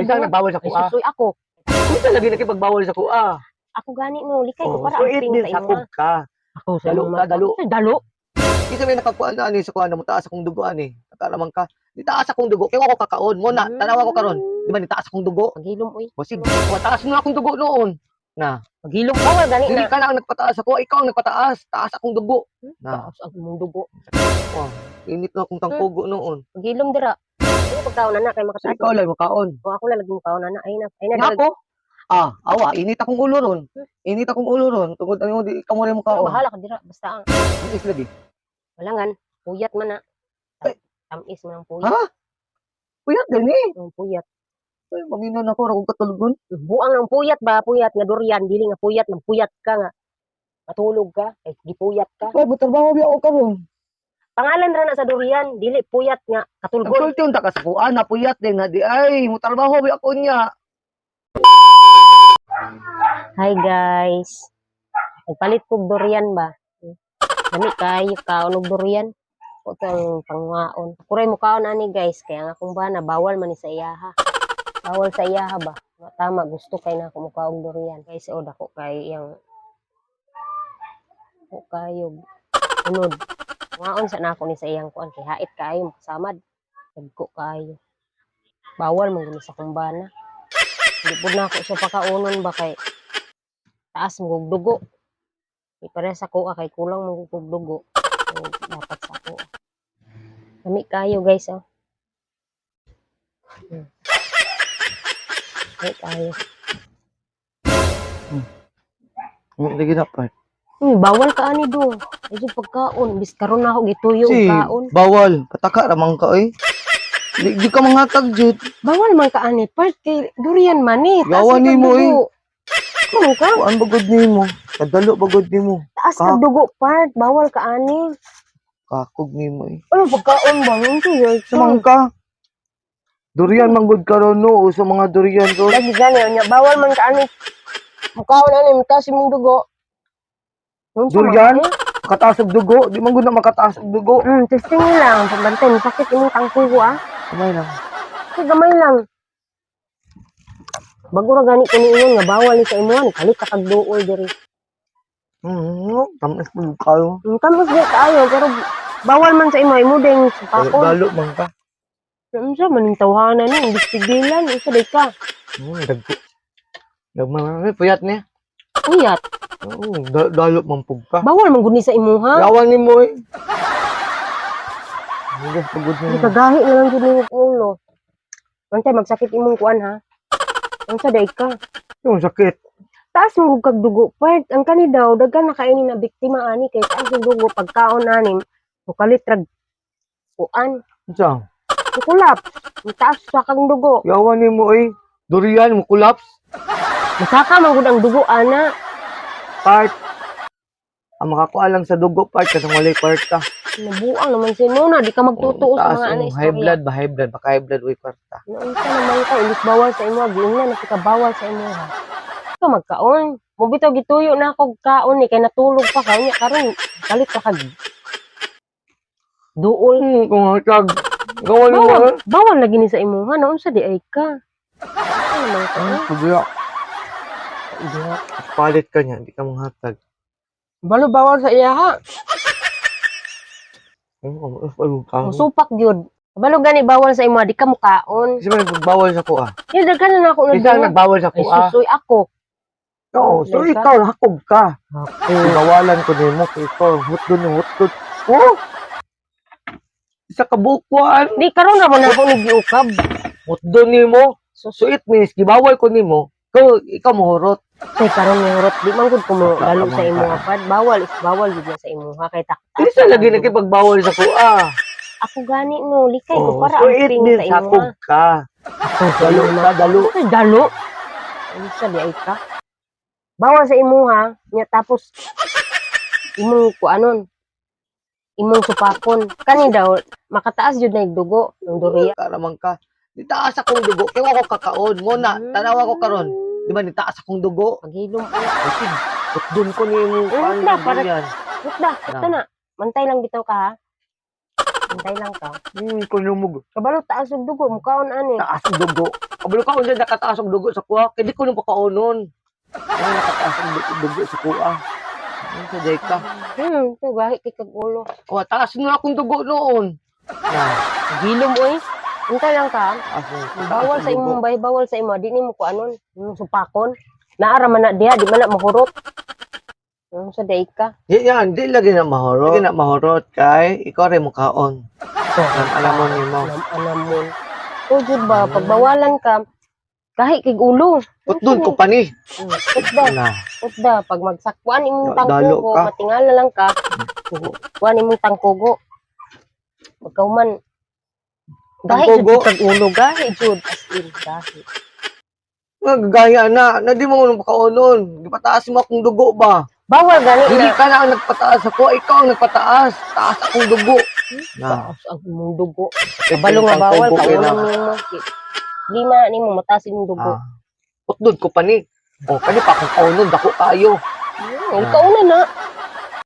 Kinsa buhat. nagbawal sa Ay kuha? susoy ako. Kinsa lagi nakipagbawal sa kuha? Ako gani no, likay ko Oh, para so ang it ping means sa imo. sakog ka. Ako sa Dalo imo. ka, dalo. Ay, dalo. Kinsa may nakakuha na ani sa kuha na mo taas akong dugo ani. Nakaraman ka. Di taas akong dugo. Kaya ako kakaon mo na. Tanawa ko karon. Di ba ni taas akong dugo? Paghilom oy. Basig, mataas na akong dugo noon. Na, Paghilom bawal gani dili na. ka na ang nagpataas ako, ikaw ang nagpataas. Taas akong dugo. Na, Taas ang imong dugo. init na akong tangkugo noon. Paghilom dira. Ano pagkaon na kay So makataas. ikaw lang makaon. O ako na lagi mo kaon na. Ay na, ay na. Nga ako? Ah, awa, init akong ulo ron. Init akong ulo ron. Tungod ano, di ikaw mo rin Pero makaon. bahala ka dira basta ang Ang isla di. walangan puyat man na. Ay. Tamis man ang puyat. Ha? Puyat din eh. Ang puyat. Ay, manginan ako, ra kong katulugon. Buang ang puyat ba puyat nga durian dili nga puyat nang puyat ka nga. Matulog ka ay gipuyat ka. Ay, trabaho biya ako karon. Pangalan ra na sa durian dili puyat nga katulgon. Nagsulti unta ka sa kuan, napuyat din na di ay, mutrabaho biya ako niya. Hi guys. Nagpalit kog durian ba? Dami kayo kaon og durian. O tang pangwaon. Kuray mo kaon ani guys kaya nga kung bana bawal man ni sa iyaha. Bawal sa iyaha ba? Nga tama gusto kay na ako mukaon durian. Guys, o dako kay yang o kayo unod. Ngaon sa nako ni sa iyang kuan kay hait kaayo makasamad. Dagko kaayo. Bawal man guni sa kumbana. Hindi pud na ako sa pakaunon ba kay taas mo kog dugo. Di pareha sa kuha kay kulang mo kog dugo. So, dapat sa ako. Lami kayo guys oh. Lami kayo. Lagi na pa. Bawal ka ani do. Medyo pagkaon bis karon na ako gituyo og Si, kaon. bawal. Pataka ramang ka oy. Di ka manghatag jud. Bawal man ka ani part kay durian man ni. Taas Yawa kag nimo, eh. dugo. Ano ka? Kuan bagod nimo. Kadalo bagod nimo. Taas kag dugo part, bawal ka ani. Kakog nimo eh. Ano pagkaon ba? Unsa yun? Sumang ka. Durian manggod karon no, uso mga durian ron. Lagi gani nya bawal man ka ani. Mukaon ani mutaas imong dugo. Unsa man Durian? ka, eh? Makataas og dugo, di man gud na makataas og dugo. Testing lang pabantay sakit imong tangkugo ah. Kamay lang. Kasi gamay lang. Bago ra gani ko niingon nga bawal ni sa imuhan, kalit ka kag duol diri. Tamis po kayo. Kamos di kaayo pero bawal man sa imo imo ding supakon. Dalo man ka. Unsa man ning tawhana ni imbis pigilan unsa day ka? Dagko. Dagma may puyat niya. Puyat. Oo, dalo man pug ka. Bawal man gud ni sa imuha. Yawan nimo eh. Hindi pagod Di nimo. kagahi na lang gud nimo ulo. Bantay magsakit imong kuan ha. Unsa day ka? Yung sakit. Taas mo kag dugo part ang kani daw daghan na kaini na biktima ani kay taas ang dugo pagkaon anim mukalit rag kuan Unsa? mukulap taas sa kang dugo. Yawan nimo eh. Durian mo collapse. Masaka man gud ang dugo ana. Part. Ang makakuha lang sa dugo part kanang walay kwarta. Nabuang naman si Mona di ka magtotoo sa Taas mga ana ang high istorya. blood ba high blood baka high blood way kwarta. Naunsa naman ka imbis bawal sa imo giingnan na ka bawal sa imo ha. Ka magkaon. Mo bitaw gituyo na ako kaon ni kay natulog pa ka unya karon kalit ka kag duol. Kung hatag. Gawa nimo Bawal, eh. bawal lagi ni sa imuha naunsa di ay ka. Ano naman ka? Eh? Pagya. Palit ka niya, di ka manghatag. Balo bawal sa iya ha. Ka. Musupak gyud. Balo gani bawal sa imo di ka mukaon. Kasi man nagbawal sa kuha. Di daghan na ako Kasi nagduol. nagbawal sa Ay kuha. susoy ako. Oo, so Like ikaw hakog ka. Bawalan ko nimo kay ikaw hutdon ni hutdon. Oh! Isa ka bukuan. Di karon ra man ako ni giukab. Hutdon nimo. So it means gibawal ko nimo. Ikaw mohurot. Kay karon ni hurot di man gud ko mo Wala lalo ka sa man imo pad. Bawal is bawal gud na sa imo ha kay tak. Isa lagi nakipagbawal sa kuha. Ako gani no likay ko Oh, para so ang it ping means sa imo. hakog ka. Dalo ka, dalo. Ay, dalo. Unsa di ay ka? Bawal sa imo ha. Nya tapos imong kuanon. Imong supakon. Kani daw makataas jud na yung dugo ng durian. Karamang ka. Di taas akong dugo. Kaya ako kakaon. Mo na, tanawa ko karon. Di ba ni taas akong dugo? Paghilom ko. Kasi hutdon ko nimo. Na, Paano yan? Hutda, hutda na. Mantay lang bitaw ka ha. Hintay lang ka. Kunumog. Kabalo taas og dugo, mukaon ani. Taas og dugo. Kabalo ka unsa nakataas og dugo sa kuha. Kay di ko nung pakaonon. Ano nakataas og dugo sa kuha? Ano sa day ka? To gahi kay kag ulo. O, taas na akong dugo noon. Na, Gilom oy. Hintay lang ka. taas na. Taas Bawal ang sa dugo. imong bay, bawal sa imo, di nimo kuanon, yung supakon. Naara man na diha, di man na mahurot. Sa day ka. Yan, yan, di lagi na mahorot. Di na mahorot kay ikaw rin mukaon. Alam, alam mo nimo. Alam mo. O jud ba, pagbawalan ka, gahi kay ulo. Utdon ko pa ni. Utda, Na. utda, pag magsakwan imong Dalo tangkugo, ka. matingala lang ka. Kuan imong tangkugo. Pagkauman, gahi jud Tangkugo? kag ulo, gahi jud as in gahi. Nga gagaya na, na di mo nung pakaonon. Di pataas mo akong dugo ba? Bawal gani Dili na. ka na ang nagpataas ako, ikaw ang nagpataas. Taas akong dugo. Na. Taas ang imong dugo. Kabalo nga bawal Tangkugo, kaunon na. nimo. Di man nimo mataas imong dugo. Ah. Utdon ko pa ni. O, kani pa akong kaunon, dako kayo. Ang kauna na.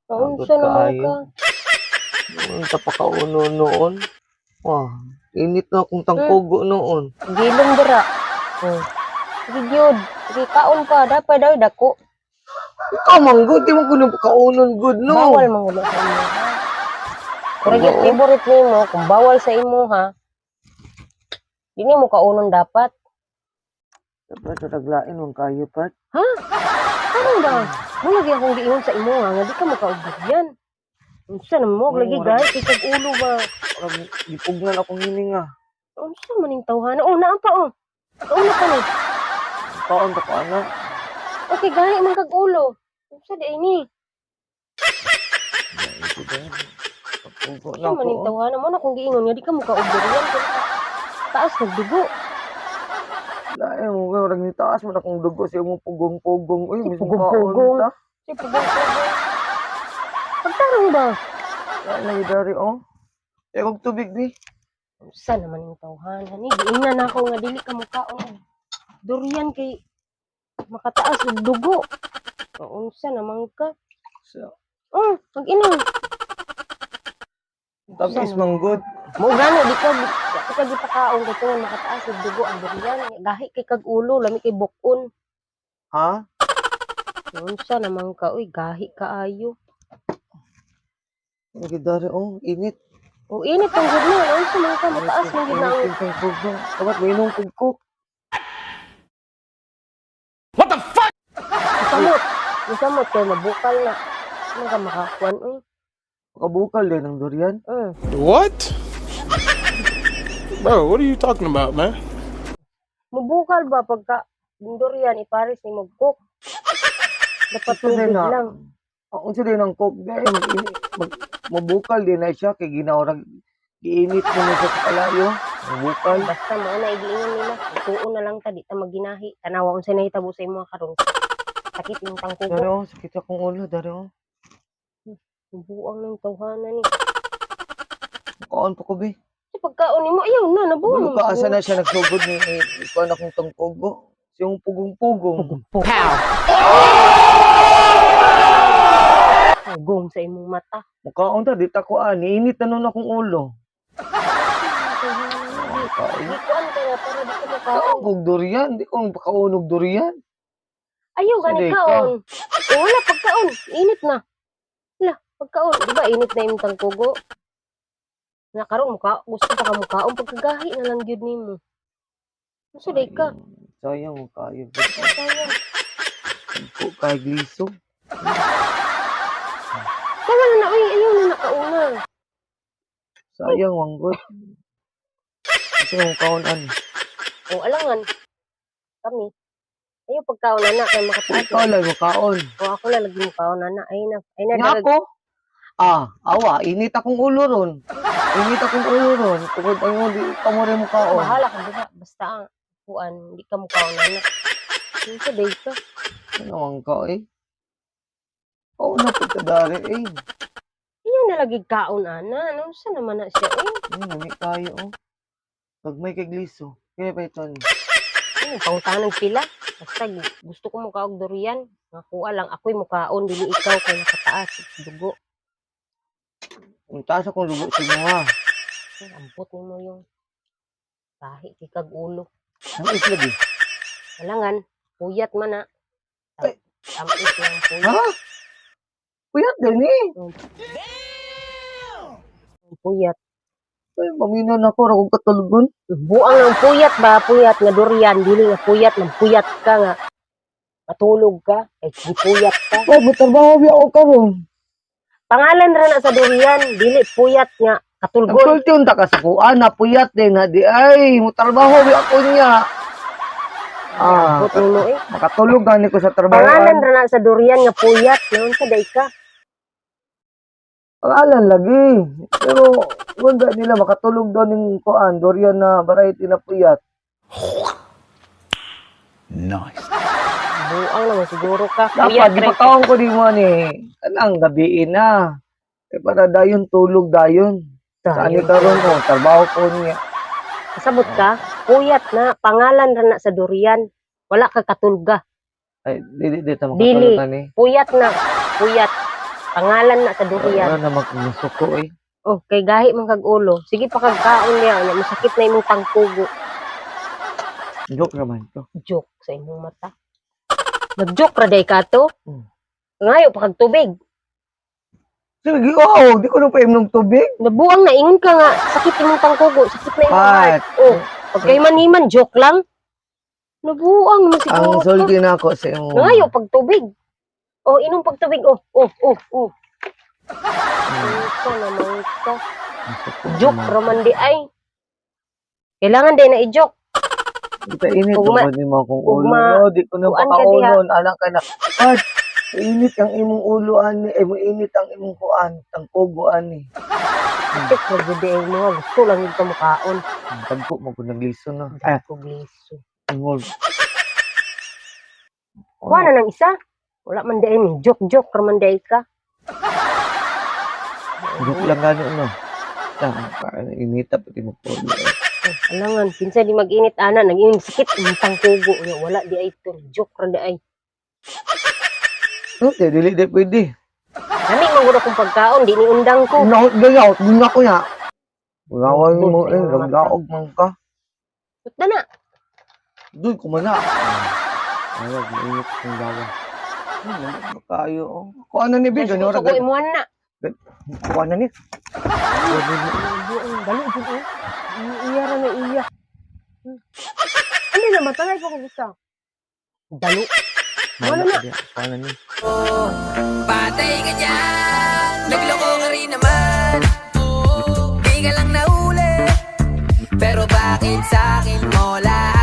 Kaunsa Abot naman kaayo. ka. Noon sa pakaunon noon. Wah, init na akong tangkugo noon. Gilom dira. Sige gyud. Sige kaon pa dapat daw dako. Ikaw man good, di mo kuno kaunon good no. Bawal man gud sa imo ha. Pero yung Oo. favorite nimo kung bawal sa imo ha. Di nimo kaunon dapat. Dapat naglain man kayo pat. Ha? Karon ba? Mo lagi akong giingon sa imo ha, nga di ka makaubod yan. Unsa naman mo lagi Oo, gay kay kag ulo ba? Parang gipugnan akong hininga. Unsa man ning tawhana? Oh, naa pa oh. Kauna pa ni. Kaon ta ko ana. Okay, gahi man kag ulo. Unsa di ay ni? Tangkugo Unsa na man ako. ning tawhana mo na kung giingon nga di ka mokaubod yan. Taas nagdugo. Lain mo kay orang nitaas man akong dugo sa imong pugong-pugong. Uy, Si mismo pugong-pugong. kaon ta. Si pugong-pugong. Pagtarong ba? Lain lagi dari oh. Eh, kog tubig ni. Unsa naman ning tawhana ni? Giingnan ako nga dili ka mokaon og durian kay makataas og dugo. Unsa naman ka? So, Oh, pag-inom. tamis man good. Mo gani di ka gipakaon kay tungod makataas og dugo ang durian. Gahi kay kag ulo, lami kay bukon. Ha? Unsa naman ka, uy, gahi kaayo. Lagi dari oh, init. O init ang gud na, unsa man ka mataas man gid na ang Init yung tangkugo. Dapat mainom kog coke. Samot. Samot kay mabukal na. Ano ka makakuan uy? Makabukal din ang durian. What? Bro, what are you talking about, man? Mubukal ba pagka durian ipares ni magcook? Dapat Unsa din tubig na? lang. Ah, unsa din ang coke dai mag, mabukal din na siya kay ginaurag giinit mo na siya sa kalayo. Mabukal. Basta mao na igiingon nila. Tuon na lang ta di ta maginahi. Tanawa unsay nahitabo sa imo karon. Sakit imong tangkugo. Dari oh, sakit akong ulo dari oh. Buang ng tawhana ni. Kaon pa ko bi. Sa pagkaon nimo ayaw na nabuang. Bulo ka asa na siya nagsugod ni ikuan akong tangkugo. Siyang pugong-pugong. Pugong sa imong mata. Mukaon ta di ta ko ani init na nun akong ulo. Tawhana ni. Kaon. Di kuan ka nga para di ka makaon. Kaon kog durian, di ko makaon og durian. Ayaw gani Hindi ka. kaon. O wala pagkaon, init na. Wala, pagkaon, di ba init na imong tangkugo? Na karon muka gusto pa ka mukaon pagkagahi na lang gyud nimo. Unsa day ka? Sayang mo kayo. Sayang. Ko kay gliso. Tawa na na oy, ayaw na nakauna. Sayang wanggot. Kasi mong kaon ani. O alangan. Kami. Ayaw pagkaon na kay makataas. Ikaw lang mo kaon. O ako lang lagi mukaon na ay na. Ay na Nga dalag. ako. Ah, awa, init akong ulo ron. Init akong ulo ron. Tungod ang di ka mo rin mo kaon. Bahala ka diha basta ang kuan di ka mukaon na. Unsa day ka? Ano ang ka eh? Oo na pagkadari eh. Ayaw na lagi kaon ana. Ano sa naman na siya eh? Ay, nami kayo oh. Pag may kagliso, kaya pa ito ni. Ano, pangutanang sila. Basta gusto ko mukaog durian. Nakuha lang ako'y mukaon, dili ikaw kay nakataas. Dugo. Ang taas akong lugo si mga. Ay, ambot nimo yung tahi kay kag ulo. Ang lagi. Alangan, puyat man na. Ay. Tamis lang puyat. Ha? Puyat din eh. Puyat. Ay, paminaw na ako, ra kong katulugon. Buang ang puyat ba? Puyat nga durian. Dili nga puyat. Nagpuyat ka nga. Matulog ka. Ay, puyat ka. Oh, trabaho biya ako karon. Pangalan ra na sa durian. Dili puyat nga. Katulgon. Nagsulti unta ka sa kuan, na puyat din ha di ay, mutrabaho biya ako niya. Ah, Ambot nimo eh. makatulog gani ko sa trabaho. Pangalan ra na sa durian nga puyat. Naon sa day ka? Pangalan lagi. Pero wala nila makatulog daw ning kuan, durian na variety na puyat. Nice. Buang naman siguro ka. Dapat Puyat di ra. pakaon ko di mo ni. Kanang gabiin na. Eh, para dayon tulog dayon. Sa ani karon ko, trabaho ko niya. Kasabot ka? Puyat na. Pangalan ra na sa durian. Wala ka katulga. Ay, di di di ta Dili. makatulog ani. Puyat na. Puyat. Pangalan na sa durian. Wala na magmusuko eh. Oh, kay gahi man kag ulo. Sige pa kag kaon niya, nya masakit na imong tangkugo. Joke naman to. Joke sa imong mata. Nag-joke ra day ka to? Ngayo pa kag tubig. Sige, oh, di ko na pa ng tubig. Nabuang na ingon ka nga sakit imong tangkugo, sakit na imong heart. Pat, Oh, pag kay maniman joke lang. Nabuang mo siguro. ang sulti na ako sa imo. Ngayo pag tubig. Oh, inom pag tubig. Oh. Ito naman ka. Joke raman di ay. Kailangan din na i-joke. Kita init Ugma- ugma, ni mo akong ulo. ugma- No, di ko na kuan ka diha. pakaulon. Anak ka na. Pat, init ang imong ulo ani, ay mo init ang imong kuan, tangkogo ani. Sakit ra gyud ay mga gusto lang yung kamukaon. Tagpo mo ko nagliso na. Ay, Kugliso. ingol. Kuha na ng isa. Wala man di ay joke joke ra man di ay ka. Joke lang gani no. Ta, parang inita pati mo po. Oh, alangan kinsa di mag-init ana nag-init sakit ang tangkugo nya wala di ay to joke ra di ay. No, di dili di pwede. Nami man gud akong pagkaon di ni undang ko. Nahot gayaw, guna ko ya. Gawan mo eh, ragdaog man ka. Put na na. Doon kumana. Ay, mainit ang dawa. Ay, lamig ba kayo? Oh. Kuha na ni Big, ano Suko imuan na. Kuha na ni. Dali jud oh. Iya ra na iya. Ano na, matangay pa ko gusto. Dalo. Wala na. Kuha na ni. Patay ka dyan, nagloko ka rin naman. Di ka lang nahuli, pero bakit sa'kin mo lang?